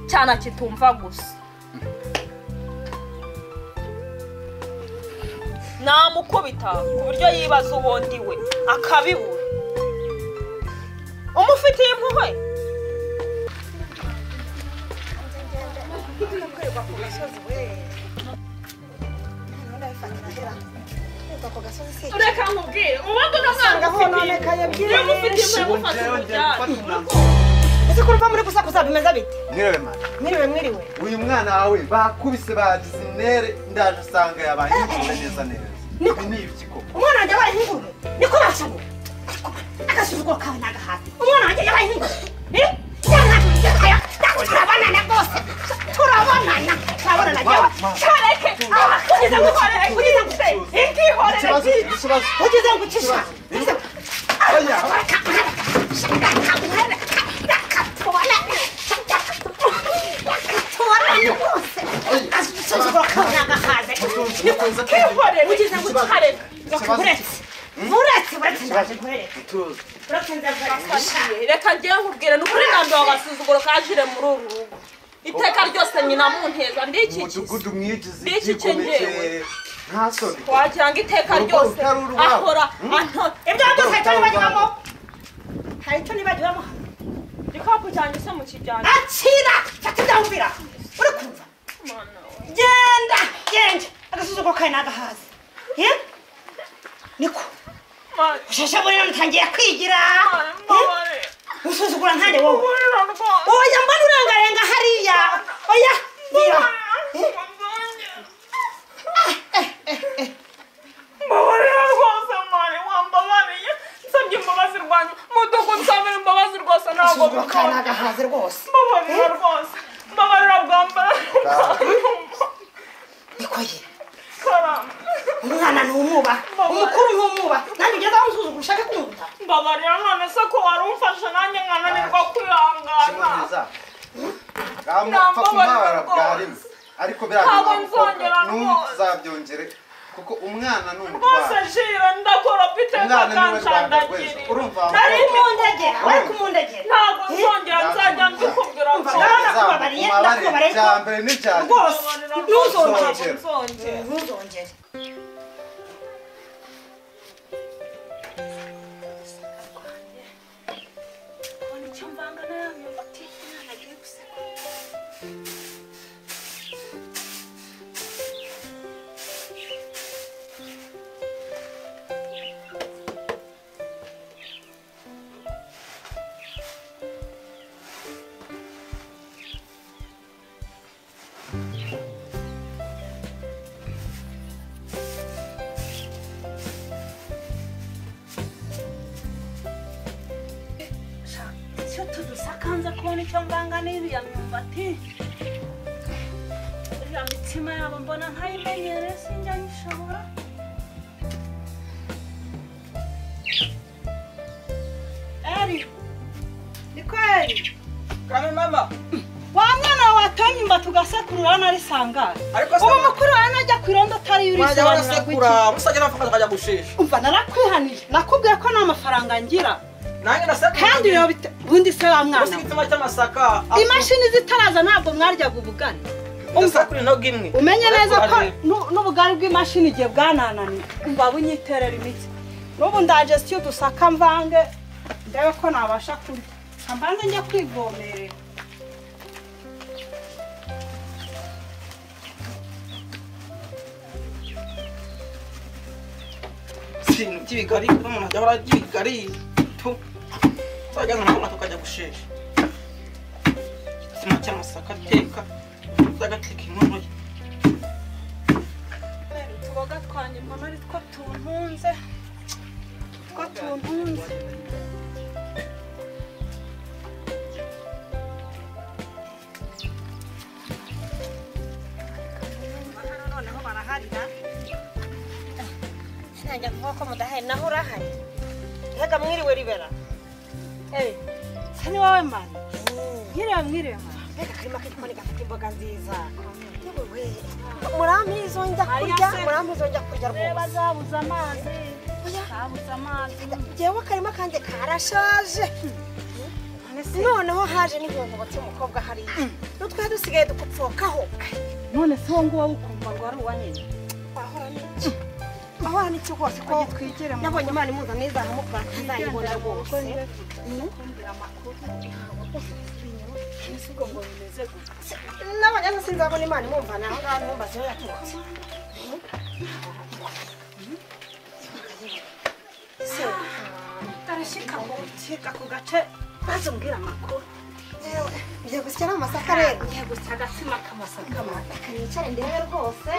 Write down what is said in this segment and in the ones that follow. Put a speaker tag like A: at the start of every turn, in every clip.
A: Cyana kitumva gusa. Namukubita ku buryo yibaza ubundi we akabibura. Umufitiye impuhwe. Reka nkubwire ubundi uno mwana ufitiye impuhwe.
B: Ese kurva muri gusakuza bimeze bite?
C: Mwiriwe mama.
B: Mwiriwe mwiriwe.
C: Uyu mwana wawe bakubise bagize inere ndaje usanga yabaye ingurube neza neza.
B: Niko
C: ni ibiki koko?
B: Umwana wanjye yabaye ingurube. Niko bashago. Agasuzuguro kawe nagahati. Umwana wanjye yabaye ingurube. Eh? Turabonana rwose. Turabonana. Turabonana jyewe.
A: Kareke. Ugize ngo ugize ngo
C: Ikibazo ikibazo.
B: Ugize ngo ucisha.
C: Oya.
A: Reka ngiye nkubwire ni ukuri ngambi agasuzuguro kajire muri uru rugo. Iteka ryose nyina munteza ndikikize.
C: Umudugudu mwigize
A: Ndikikize
C: igikomeke. Nta soni.
A: Wagira ngo iteka ryose ahora anto
B: Ibyo byose hari icyo nibagiwemo. Hari icyo nibagiwemo.
A: Igikapu cyanjye se mu kijyanye.
B: Akira! Fata ibyawumvira. Uri kumva? Genda! Genda! Agasuzuguro kawe nagahaze. Eh? Niko. Ushashe muri mutangiye kwigira. Usuzugura nkande wowe. Oya mbona urengarenga hariya. Oya. Nira.
A: Mbabarira rwose mani wambabariye. Nsabye imbabazi rwanyu. Mudugudu nsabira imbabazi rwose ntabwo
B: Agasuzuguro kawe nagahaze rwose.
A: Mbabarira rwose. Mbabarira bwambara.
B: Niko ye.
A: Karame.
B: Umwana ntumuba. Umukuru ntumuba. Nanjye ugeze aho unsuzugura ushaka kumwuta.
A: Mbabarira none se ko wari umfashe nanjye nkananirwa kwihangana.
C: Ngamupfa kumabara bwa rimwe. Ariko
A: Ntabwo nzongera rwose.
C: Ntuzabyongere kuko umwana ni umutwaro.
A: Rwose jira ndakora iteka
C: Umwana niwe Rwanda
A: kanshandagirira.
C: rw'ejo. Urumva
B: Wari kumundegera, wari kumundegera.
A: Ntabwo nzongera nzajya mbikubwira
B: Umva,
A: ngo
B: ndabona nakubabariye, nakubabariye
C: Icya mbere n'icya nyuma.
B: Rwose ntuzongere.
A: Nzongera.
B: Ntuzongere.
A: Kubona icyo mvanga na ya myumbati umwana agiye gusekura. Icyo tudusakanze kubona icyo mvanga n'iriya myumbati. Iriya mitsima yabo mbona ntayimenyere sinjya nyishobora. Eri, niko Eri.
D: Kame mama.
B: Wa mwana watonye imyumbati ugasekura urabona ari sangara.
D: Ariko se
B: Ubu mukuru wawe najya ku irondo atari
D: wajya
B: urisobanura
D: warasekura musajya n'amafaranga akajya gushesha.
B: Umva narakwihanije nakubwiye ko nta mafaranga ngira.
D: Nanjye ndasekura.
B: Kandi iyo ubundi se wa mwana
D: Ubusa igitsina cy'amasaka.
B: Imashini zitaraza ntabwo mwaryaga ubugari.
D: Ndasekura intogo imwe.
B: Umenye neza ko n'ubugari bw'imashini igihe bwanananiye. Umva bunyiterera imitsi. N'ubu ndaje siyo dusaka mvange ndebe ko nabasha kurya. Mbanze njya kwivomerera.
D: Ibintu by'ibigari umuntu ajya ahora arya ibigari tu nzajya nkabona tukajya gushesha. Igitsina cy'amasaka ateka agateka inkono ye.
B: Utuboga twanjye mbona ari two tuntunze. Two tuntunze. Hano noneho baraharira. Sinajya kuvuga ko mudahari naho urahari. Mbega mwiriwe Ribera. Se ni wowe mani? Mwiriwe mwiriwe mani. Mbega akarima k'igikoni gafite imboga nziza. Yewe murampa izo njya kurya, murampa izo njya kurya rwose.
A: Reba zabuze amazi. Zabuze amazi.
B: Jyewe akarima kanjye karashaje. Noneho haje n'inkonkobotsi y'umukobwa hariya. N'utwe dusigaye dukupfokaho.
E: None se wo nguwo ukumva ngo ari uwa nyine?
B: Wahora n'iki? Wahora n'iki rwose ko
E: twigire mu
B: nabonye Imana imuza neza ahamukura ntazayibona rwose.
E: Kumbwira amakuru. Ese ubwo ngo bimeze gute?
B: Nabonye se sinzabona Imana imumvana aho ngaho ntumbaze aho yaturutse.
E: Tarashika ngo ku gace maze umbwire amakuru.
B: Ngiye gusya n'amasaka rero.
E: Ngiye gusya agatsima k'amasaka.
B: Reka nicare ndebe rwose.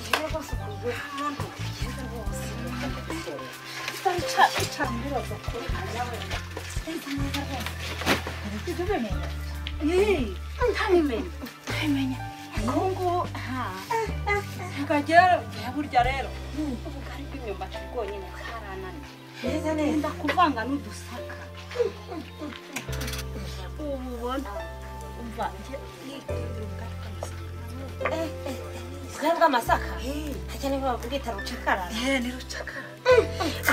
B: Ndebe rwose ukuntu hano bigeze rwose.
E: Icara mbibaza kuri nawe.
B: Neza neza rwose.
E: Ibyo ubimenya? Ntabimenya. Ntabimenya. Ubu ngubu tukagera burya rero ubugari bw'imyumbati bwonyine bwarananiye.
B: Neza neza.
E: Nda kuvanga n'udusaka. Ubu ubona umva nitondera ubugari bw'amasaka.
B: Ubugari bw'amasaka? Harya niba babwita rucakara?
E: Ni rucakara.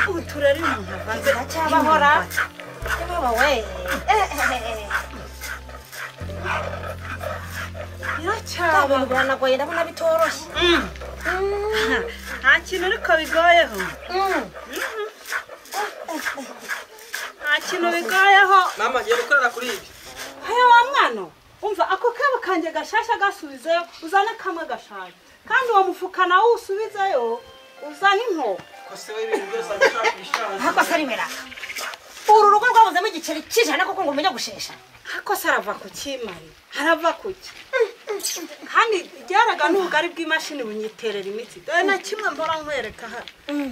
E: Ubu turari umuntu avanze
B: biracyabahora. Baba we.
E: Biracyaba.
B: Ibintu biranagoye ndabona bitoroshye.
E: Nta kintu ariko bigoyeho. Nta kintu bigoyeho.
D: Mama ngiye gukorera kuri ibi.
E: Hehe wa mwana, umva ako kebo kanjye gashasha gasubizeyo uzane kamwe gashaje. Kandi uwo mufuka nawo usubizeyo uzane inkoko.
D: Ko se we ibintu byose abishaka bishaje.
B: Ako se rimera. Uru rugo rwabuzemo igiceri cy'ijana kuko ngo umenye gushesha.
E: Ako se arava ku kimari, arava kuki. Kandi ryaraga n'ubugari bw'imashini bunyiterera imitsi. Dore na kimwe mbora nkwereka hano.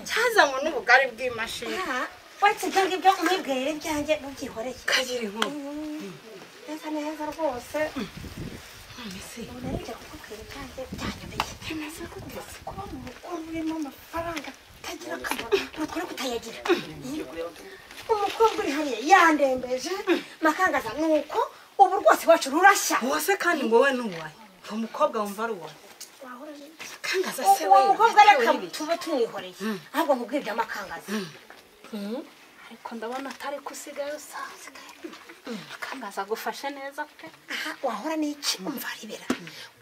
E: Cyazanywe n'ubugari bw'imashini.
B: Uretse ibyo ngibyo umwibwirire ibyanjye mubyihoreye.
E: Kagira inkuru.
B: Neza neza rwose. Ubu nari kukubwira ibyanjye byanyobeye.
E: Bimeze gute kuba mu rugo rurimo amafaranga atagira akamaro
B: nutwara kutayagira. Umukobwa uri hariya yandembeje makangaza nuko ubu rwose iwacu rurashya.
E: Wose kandi ngo we nuwaye. Uwo mukobwa wumva ari uwawe. Kangaza se
B: uwo
E: we.
B: Mukobwa reka tube tumwihoreye. Ahubwo nkubwire ibya makangaza.
E: Ariko ndabona atari kusigaye usanzwe. Makangaza agufashe neza pe.
B: Aha wahora n'iki umva ribera.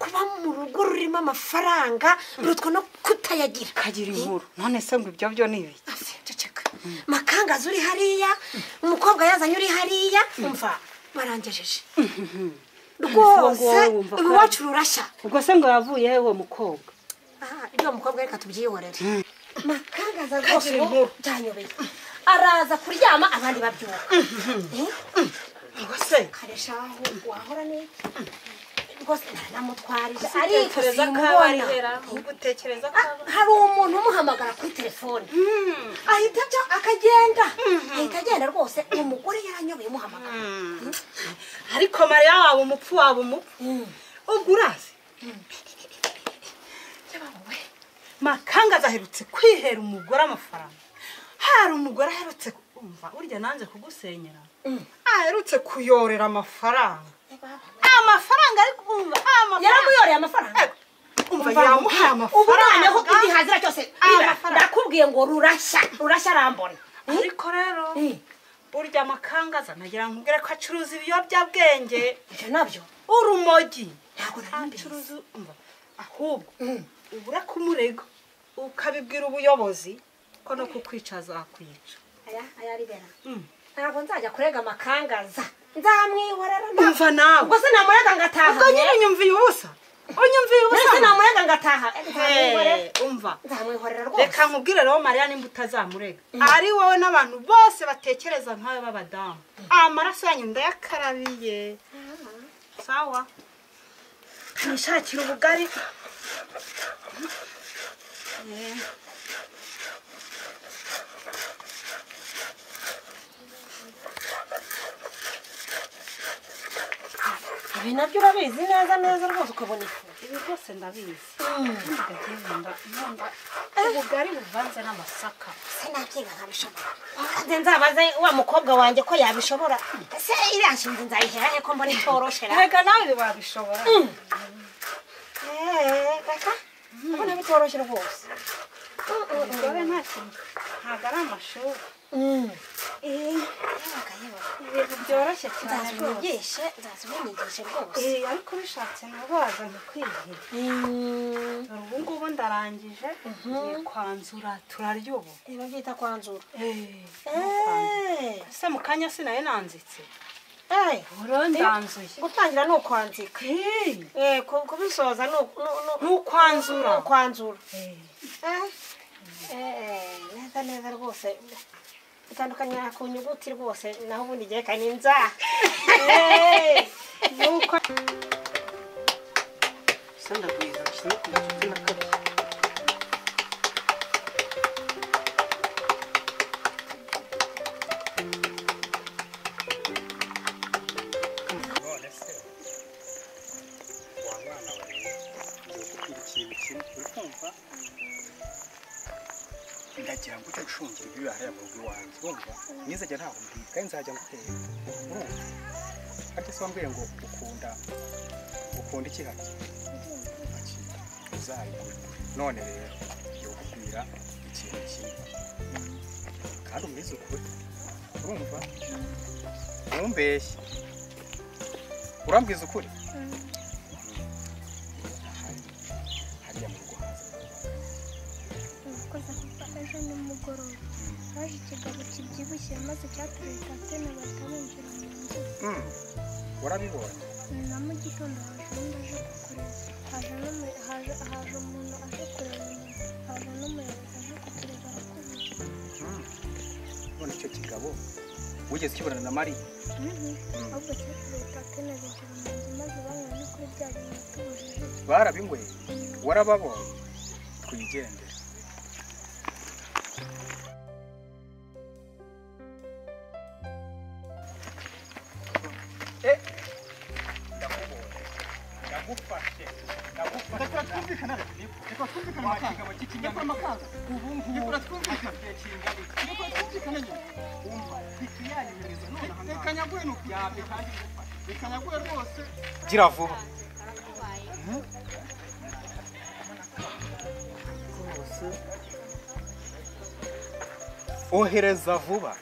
B: Kuba mu rugo rurimo amafaranga birutwa no kutayagira.
E: Kagira inkuru. None se ngo ibyo byo ni ibiki?
B: Ceceka. Makangaza uri hariya, umukobwa yazanye uri hariya, umva barangejeje. Rwose iwacu rurashya.
E: Ubwo se ngo yavuye he uwo mukobwa?
B: Aha, ibyo mukobwa reka tubyihorere. Makangaza rwose byanyobeye. Araza kuryama abandi babyuka.
E: Ngo se
B: kareshaho wahora n'iki? Rwose naramutwarije ariko
E: simubona. Ugutekereza ko
B: hari umuntu umuhamagara kuri telefone. Ahita aja akagenda. Ahita agenda rwose uwo mugore yaranyobeye umuhamagara.
E: Ariko Mariya waba umupfu waba umupfu. Ubwo urazi? Makangaza aherutse kwihera umugore amafaranga. Hari umugore aherutse kumva urya nanze kugusenyera. Aherutse kuyorera amafaranga. Amafaranga ariko umva amafaranga.
B: Yaramuyoreye amafaranga.
E: Umva yamuhaye amafaranga.
B: Ubu noneho igihazira cyose ndakubwiye ngo rurashya, rurashya arambona.
E: Ariko rero burya makangaza nagira nkubwire ko acuruza ibiyobyabwenge.
B: Ibyo nabyo
E: urumogi.
B: Ntabwo nari
E: acuruza umva ahubwo ubura kumurega ukabibwira ubuyobozi ko no kukwica azakwica.
B: Aya aya ribera. Ntabwo nzajya kurega makangaza. Nzamwihorera.
E: Umva nawe.
B: Ubwo se namurega ngataha.
E: Ubwo nyine unyumviye ubusa. Unyumviye ubusa.
B: Nese namurega ngataha.
E: Umva.
B: Nzamwihorera rwose.
E: Reka nkubwire rero Mariya nimba utazamurega. Ari wowe n'abantu bose batekereza nkawe b'abadamu. Amaraso yanyu ndayakarabiye. Sawa. Nishakira ubugari.
B: Ibi nabyo urabizi neza neza rwose ukabona ifu.
E: Ibi rwose ndabizi. Nkunda ubugari buvanze n'amasaka.
B: Se nabyiga nkabishobora. Kandi nzabaze wa mukobwa wanjye ko yabishobora. Ese iriya nshinzi nzayihera he ko mbona itoroshera?
E: Reka nawe wabishobora.
B: Reka mbona bitoroshye rwose.
E: Dore nta kintu. Ntabwo ari amashuri. Ibintu byoroshye cyane
B: rwose. Nzazimunyigishe rwose.
E: Ariko bishatse nabaza nkakwihira. Ubu ngubu ndarangije ngiye kwanzura turarya ubu.
B: Babyita kwanzura.
E: Ese mu kanya sinaye nanzitse. Ndanzuye.
B: Gutangira ni ukwanzika. Kubisoza ni
E: ukwanzura.
B: Ukwanzura. Neza neza rwose. Itandukanya ku nyuguti rwose naho ubundi igihe kaninza.
E: Nuko
D: sandagwiza nshyize ku giti na kabiri.
F: None se wa mwana wawe ngiye kukubwira ikintu kimwe uri kumva? Ndagira ngo ujye ucungira ibyo hariya mu rugo iwanjye, urumva? Nizajya ntaho mbwira kandi nzajya ngutera, urumva? Ariko se wambwiye ngo ukunda iki hano? Uzayigure. None rero ngiye kukubwira ikintu kimwe kandi umbwize ukuri, urumva? Ntumbeshye, urambwiza ukuri? Hariya mu rugo haza
G: Koza kuva ejo nimugoroba haje ikigabo kibyibushye maze cyateruye tantine bahita binjira mu nzu.
F: Warabibonye?
G: Na mu gitondo haje undi aje kukureba, haje umuntu aje kureba umuntu, haje n'umuyobozi aje kutureba arakubura.
F: None icyo kigabo wigeze ukibonana na Mariya?
G: Ahubwo cyateruye tantine binjira mu nzu maze banywa no kuri bya bintu watubujije.
F: Barabinyweye? Warababonye? Twigendere. Gira vuba. Ohereza vuba.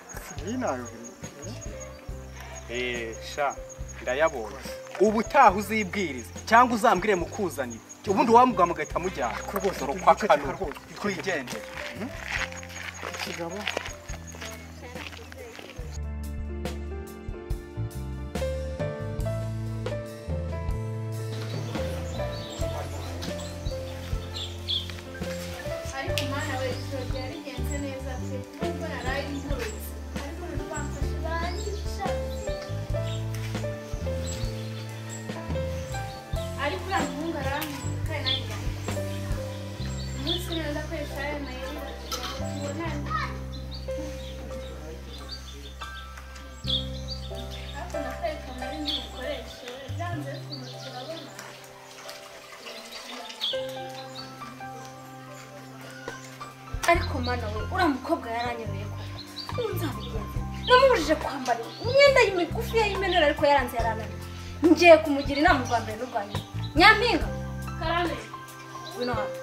F: Sha ndayabonye. Ubutaha uzibwiriza cyangwa uzambwire mukuzanira. Ubundi wamugwa mugahita mujyana. Dore kwa kano twigendere.
D: Ikigabo
H: ariko mwana we ijoro ryarigenze neza pe nubwo naraye mvurutse ariko bamfashe banyica. Ariko uriya muhungu arankunda kandi nanjye ndamukunda. Umunsi umwe ndakoresha aya mayeri kugira ngo tubonane. Ariko ndakwereka amayeri ndi bukoreshe byanze bikunze turabona.
I: Ariko mana we uriya mukobwa yaranyobeye koko ubu nzabigenza namubujije kwambara imyenda y'imigufi y'imenera ariko yaranze yarananiye. Ngiye kumugira inama ubwa mbere n'ubwa nyuma. Nyampinga
H: Karame
I: ngwino hano.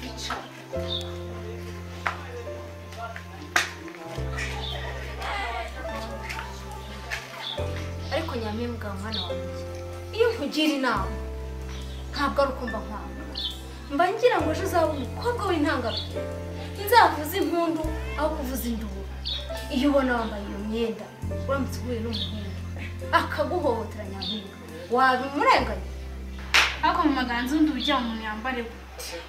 I: Icara. Ariko nyampinga mwana wanjye iyo nkugira inama ntabwo ari ukumva nkwanga, mba ngira ngo ejo uzaba umukobwa w'intangarugero, nzavuza impundu aho kuvuza induru. Iyo ubona wambaye iyo myenda uramutse uhuye n'umuhungu akaguhohotera nyampinga wabimurenganya.
H: Ariko mu maganzu undi ujya umuntu yambare gute?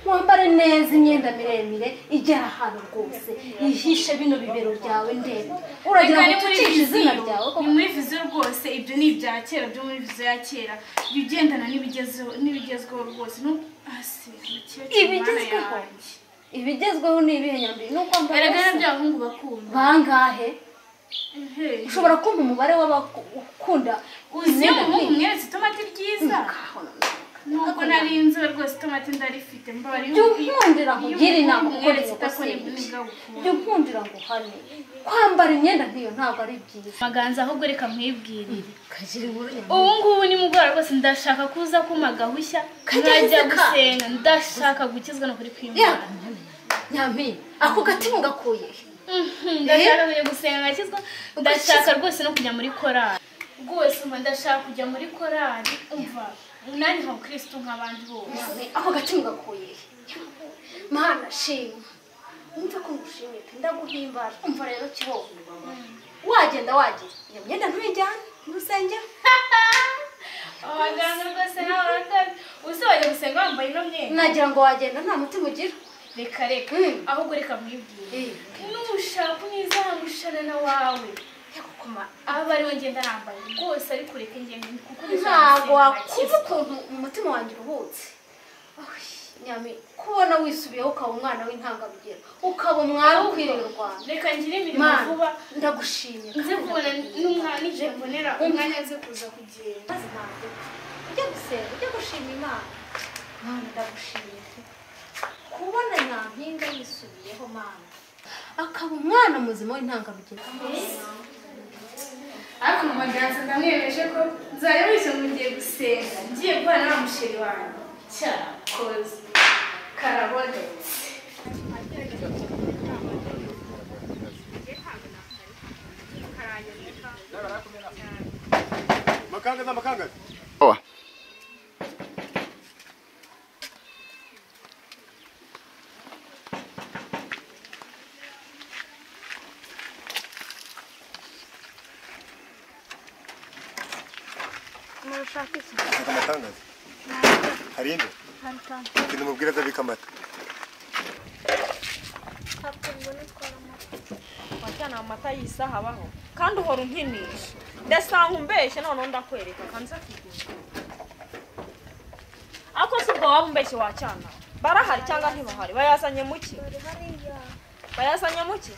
I: Wambare neza imyenda miremire igera ahantu rwose ihishe bino bibero byawe ndende. Uragira ngo tucishe izina ryawe
H: koko? Ni muri viziyo rwose, ibyo ni ibya kera byo muri viziyo ya kera. Jya ugendana n'ibigezweho rwose.
I: Ibigezweho? Ibigezweho ni ibihe nyambere? Ni ukwambara
H: Erega n'abahungu bakunda.
I: Bangahe? Ushobora kumva umubare w'abakunda
H: Uzi iyo umuhungu umweretse itomati ryiza? Nuko Ko nari inzobe rwose itomati ndarifite mbabari.
I: Jya unkundira nkugire inama kuko ni nyogosenge. Jya unkundira nguhane. Kwambara imyenda nk'iyo ntabwo ari byiza.
H: Maganza ahubwo reka nkwibwirire. Ubu ngubu ni mugora rwose ndashaka kuza kuma gahushya nkajya gusenga ndashaka gukizwa no kuri kwimana.
I: Nyampi ako gati mugakuye.
H: Ndashaka kujya gusenga ngakizwa ndashaka rwose no kujya muri korali. Rwose umva ndashaka kujya muri korali umva nani nka Kristo nk'abandi bose.
I: Ako gati mugakuye. Mana shima. Umva ko ngushimiye pe ndaguhimbaje. Umva rero kibo. Wagenda wagira. Iyo myenda ntuyijyane mu rusengero.
H: Abaganga rwose nawe uratazi. Ubuse wajya gusenga wambaye ino myenda.
I: Nagira ngo wagenda nta mutima ugira.
H: Reka reka ahubwo reka mwibwire. Nushaka unizamushanana wawe. Yakukoma aba ari we ngenda nambaye rwose ariko reka ngende kuko
I: ntabwo wakumva ukuntu umutima wanjye uruhutse. Nyami kubona wisubiyeho ukaba umwana w'intangarugero ukaba umwari ukwiriye u Rwanda.
H: Reka ngire imirimo vuba
I: ndagushimye.
H: Nze kubona n'umwana ije mbonera umwanya nze kuza kugenda.
I: Maze ntabwo ujya gusenga ujya gushima Imana. Mana ndagushimye kubona Nyampinga yisubiyeho Mana akaba umwana muzima w'intangarugero.
H: Ariko Maganza ndamwemeje ko nzajya wese ngo ngiye gusenga ngiye guhana na musheri wanjye. Cyakoze karabonetse.
J: Makangaza makangaza.
C: Owa. Makangaza. Harinde. Kintu mubwira azabika amata.
A: Wajyana amata y'isaha abaho kandi uhora unkinisha ndasanga umbeshye noneho ndakwereka kanza kugura. Ako si ubwo waba umbeshye wacyana barahari cyangwa ntibahari bayazanye muki? Bayazanye muki?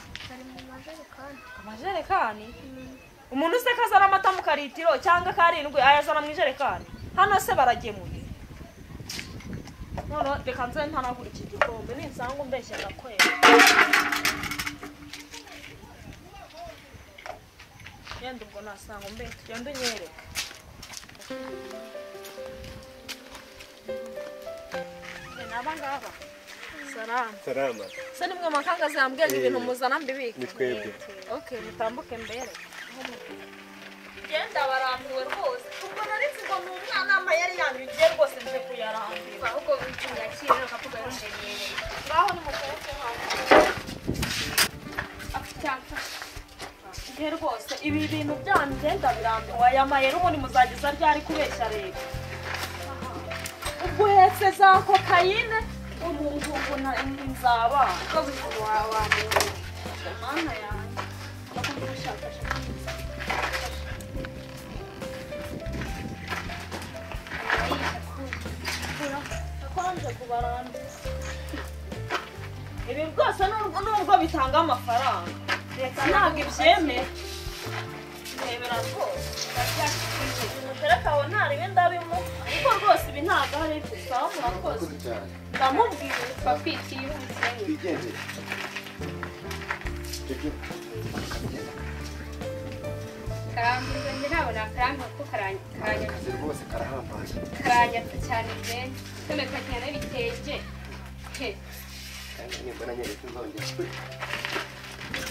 A: Amajerekani. Umuntu se kazana amata mu karitiro cyangwa karindwi ayazana mu ijerekani. Hano se baragemuye. Noneho reka nze ntanagura iki gikombe ninsanga umbeshye ndakwera. Yenda ubwo nasanga umbeshye genda unyereke. Naba ngaba. Salama.
J: Salama.
A: Se nimwe makangazi yambwiye ibintu muzana mbibike.
J: Ni twebwe.
A: Okay, mutambuke mbere. Genda barambiwe rwose. Ubwo narinzi ngo ni umwana amayeri yanyu ugiye rwose nje kuyarambira.
H: Ahubwo witungakira ukavuga yongereye.
A: Ngaho ni mukoke hano.
H: Afite
A: Nge rwose ibi bintu byanyu genda birambiwe aya mayeri ubundi muzageza ryari kubeshya leta. Ubwo uhetse za kokayine umuntu ubona inzaba.
H: Wawa.
A: Mana yanjye. Ndakunda gushakashaka. Ibi rwose nubwo bitanga amafaranga leta ntabwo ibyemera. Ndebera rwose mutereka aho ntaribe ndabimu ariko rwose ibi ntabwo ari ibyo. Sawa murakoze ndamubwiye
H: papi twihuse
C: twigendere.
H: Karambiwe njye ntabwo nakarambira kuko karanyatse
C: rwose karahambaye
H: karanyatse cyane pe twemeye cyane n'ibitenge.
C: Kandi nimbona nyeretse nzongera.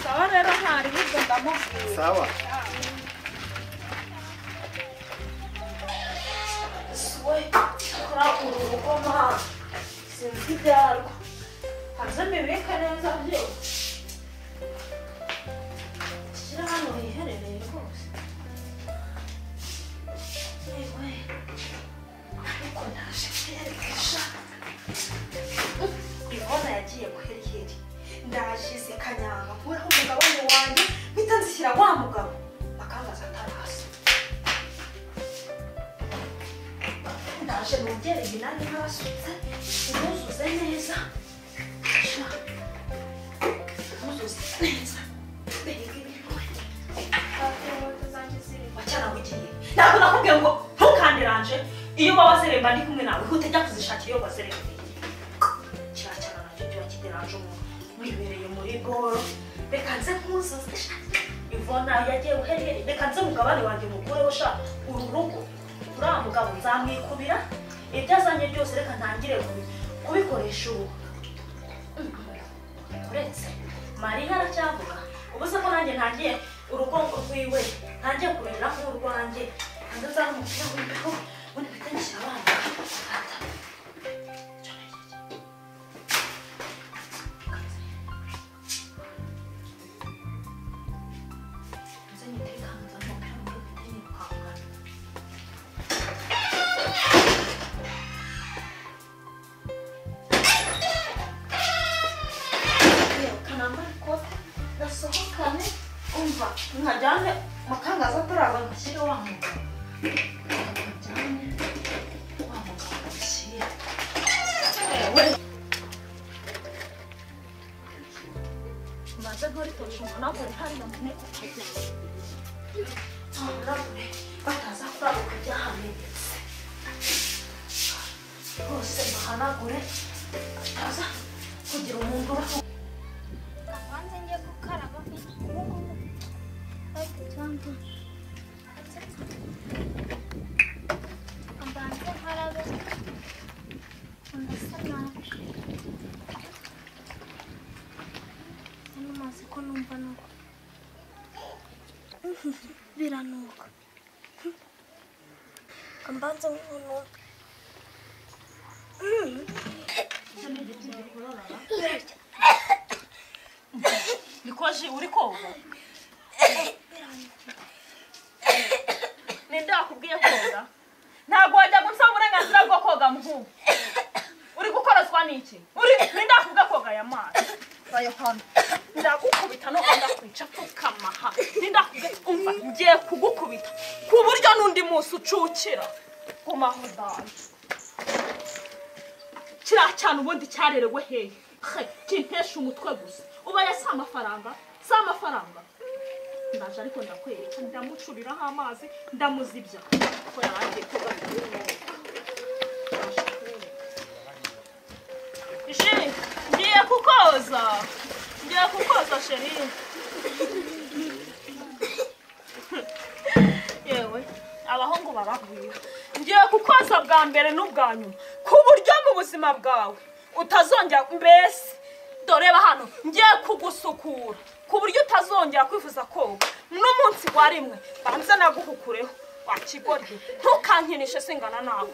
A: Sawa rero ntari ahubwo ndamubwiye.
C: Sawa.
A: Suwe kora uru rugo ma sinzi ibyarwo hanze mbibike neza byose shyira hano hiherereye rwose. Yewe ariko ndaje kwerekesha Ivona yagiye guheriheri ndaje kanyanga nkuraho umugabane wanjye mpita nzishyira wa mugabo makangaza atarasa. Ndaje nongere nanjye nabasutse ntuzuze neza ntuzuze neza mbega ibintu wacyana ugiye ntabwo nakubwiye ngo ntukandiranje Iyo babazeremba ndi kumwe nawe ihute jya kuzishakira iyo bazeremba. Kiracyana nacyo kiba kideranje umuntu. Wibereye muri boro. Reka nze nkuzuze sha. Ivona yagiye uhereye reka nze mugabane wanjye mukureho sha uru rugo. Uriya mugabo nzamwikubira ibyo azanye byose reka ntangire kubikoresha ubu. Uretse Mariya aracyavuga ubu se ko nanjye ntangiye urugo rwiwe ntangiye kurira nk'urwanjye hanze nzana umupira w'imbeho ubundi mpite nshyira abana. Nze nyitekano nzana umupira w'imbeho mpite nirukanka. Gasohokane umva nkajyane makangaza ataraza ngashyire wa mugabo nkajyane wa mugabo ngashyire mbanze ntoritoshe umunagure hariya mune ukajya ntamunagure bataza kurabuka ibyahamenetse rwose mahanagure ataza kugira umuntu uraho.
G: Kabanze njye gukaraba mbanze nkarabe ndasa nabi ano mazi ko numva nuko biranuka mbanze nkono
A: Nikoje uri koga? Ninde wakubwiye koga? Ntabwo wajya gunsaba uburenganzira bwo koga muhungu. Uri gukorozwa n'iki? Uri ninde wakubwiye koga aya mazi? Bayo hano. Ndagukubita no ndakwica pfukamaha. Ninde wakubwiye umva ngiye kugukubita ku buryo n'undi munsi ucukira. Gumaho dani. Kiriya cyane ubundi cyarerewe hehe? Kintesha umutwe gusa. Ubaye si amafaranga, si amafaranga. Ndaje ariko ndakwereka ndamucuriraho amazi ndamuzibya. Ko yarangiye koga. Sheri, ngiye kukoza. Ngiye kukoza Sheri. Yewe, abahungu baragwira. Ngiye kukoza bwa mbere n'ubwa nyuma. Ku buryo mu buzima bwawe utazongera mbese doreba hano ngiye kugusukura ku buryo utazongera kwifuza koga n'umunsi wa rimwe banze naguhukureho wakigorye ntukankinishe singana nawe.